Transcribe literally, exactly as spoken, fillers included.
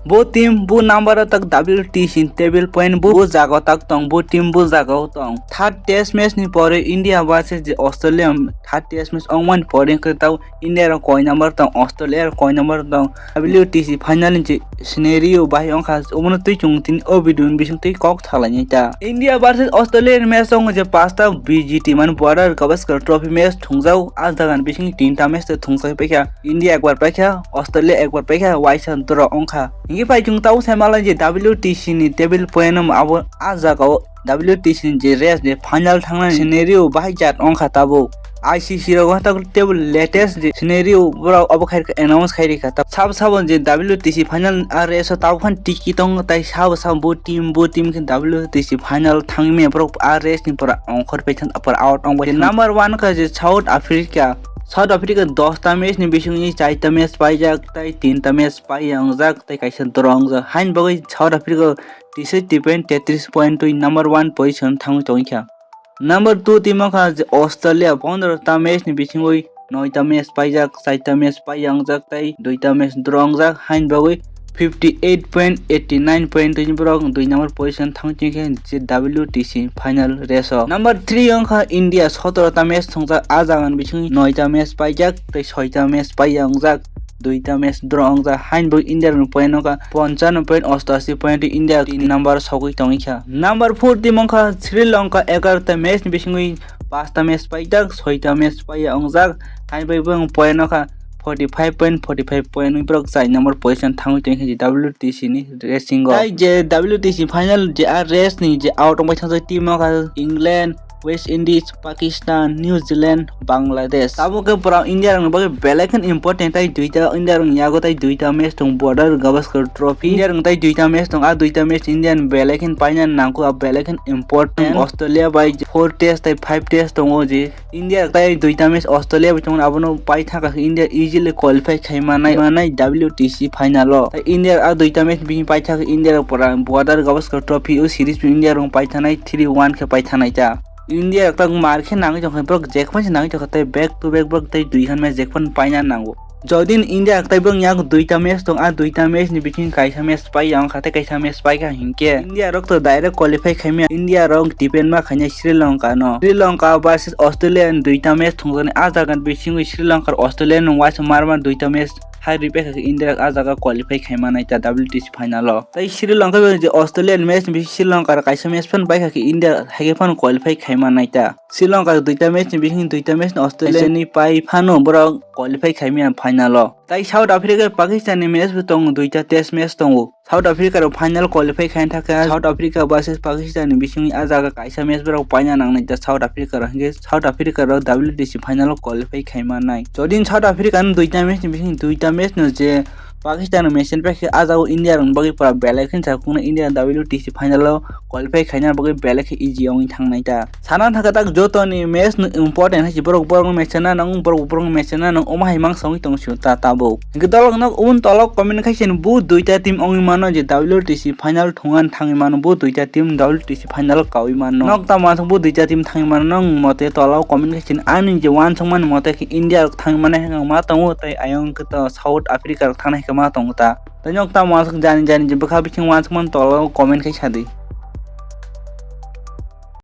Bo team bo number o tak W T C ni table point bo, bo jaga o tak tong, bo team bo jaga o tong. Third test match ni pore India versus je Australia, third test match ongmani pore khe tao India rok koi number tong, Australia rok koi number tong. W T C final ni je scenario bahai ongkha, omono twi chwng tini o video ni bising twi kok thalai nai ta. India versus Australia ni match ong je pasta B G T mane Border Gavaskar Trophy match thungjao, a jaga ni bising tinta match tei thungsa paikha. India ekbar paikha, Australia ekbar paikha, waisa draw ongkha. Hingke pai chwng tao sai malai je W T C ni table point no abo a jaga o W T C ni je race je final thangnani scenario bahai jat ongkha tabuk. I C C rok wngkha tabuk table latest je scenario borok obo khai announce khai rikha. Sabo sabo je W T C final a race o tabuk phan tiki tongo tai sabo sabo bo team bo team khe W T C final thangmani borok a race ni pora ongkhor paikha pora out ongbai. Number one kha je South Africa. South Africa dosta match ni bisingni chaita match paijak tai tinta match paiya wngjak tai kaisa draw wngjak. Hain bagwi South Africa tisai tipen tetris point twi number one position thangwi tongkha. Number two team wngkha je Australia, pondro ta match ni bisingwi noita match paijak, chaita match paiya wngjak tai duita match draw wngjak. Hain bagwi fifty eight point eighty nine point twi borok dui number position thangwi tongkha je W T C final race o. Number three wngkha India, sotoro ta match thungjak, a jaga ni bisingwi noita match paijak tai soita match paiya wngjak, duita match draw wngjak. Hain bagwi India rokni point wngkha ponchano point ostashi point, India tin number sogwi tongwi kha. Number four team wngkha Sri Lanka, egarota match ni bisingwi pasta match paijak, soita match paiya wngjak. Hain bagwi bong point wngkha forty five point forty five point, borok chai number position thangwi tongwi kha W T C ni racing o. Tai je W T C final je a race ni je out wngbai thangjak team wngkha England, West Indies, Pakistan, New Zealand, Bangladesh. Tabuk khe pura India rokni bagwi belai kheno important tai duita, India rokni yago tai duita match tong, Border Gavaskar Trophy. India rokni tai duita match tong, a duita match India ni belai kheno paina nangkuk, a belai kheno important. Australia bai four test tai five test tongo je. India rok tai duita match Australia bai tongmani, abono paithaka khe India easily qualify khai manai, manai W T C final o. Tai India rok a duita match bini paithaka India rok pura Border Gavaskar Trophy o series bo India rok paithanai three one khe paithanai ta. India rok tak mar khe nangwi tongkha, borok jekphai se nangwi tongkha, tei back to back borok tei dui khan match jekphai paina nango. Jodi ni India rok tai borok yak duita match tong, a duita match ni bising kaisa match pai ya wngkha, tei kaisa match pai kha hinkhe India rok to direct qualify khai maya. India rok depend ma khaina Sri Lanka no. Sri Lanka versus Australia ni duita match thungjani, a jaga ni bisingwi Sri Lanka Australia no waisa mar mar duita match hai rwi paikha khe India rok a jaga qualify khai manai ta W T C final o. Tai Sri Lanka bai je Australia ni match ni bising Sri Lanka rok kaisa match phan paikha khe India haikhe phano qualify khai manai ta. Sri Lanka rok duita match ni bising duita match ni Australia ni pai phano borok qualify khai maya final o. Tai South Africa Pakistan ni match bo tongo, duita test match tongo. South Africa rok final qualify khai thakha, South Africa versus Pakistan ni bisingni a jaga kaisa match borok paina nangnai ta South Africa rok, hinkhe South Africa rok W T C final o qualify khai manai. Jodi South Africa ni duita match ni bising duita match no je Pakistan no match ni paikhe a jaga India rok ni bagwi pura belai khe sakhuno, India W T C final o qualify khaina bagwi belai khe easy wngwi thangnai ta. Sana thaka tak joto ni match no important hai se borok borok no match na nang borok borok no match na nang omo hai mang songwi tong sio ta tabuk. Hinkhe dolok nok un tolok comment khai se bo duita team ongwi mano je W T C final thungan thangwi mano, bo duita team W T C final kawi mano. Nok ta ma bo duita team thangwi mano nang mote tolok comment khai se ani je wan song man mote khe India rok thangwi mano hai ma tongo, tai ayang khe to South Africa rok thangna hai ma tongo ta. Tai nok ta ma jani jani je bwkha bising wan song man tolok comment khai sadi.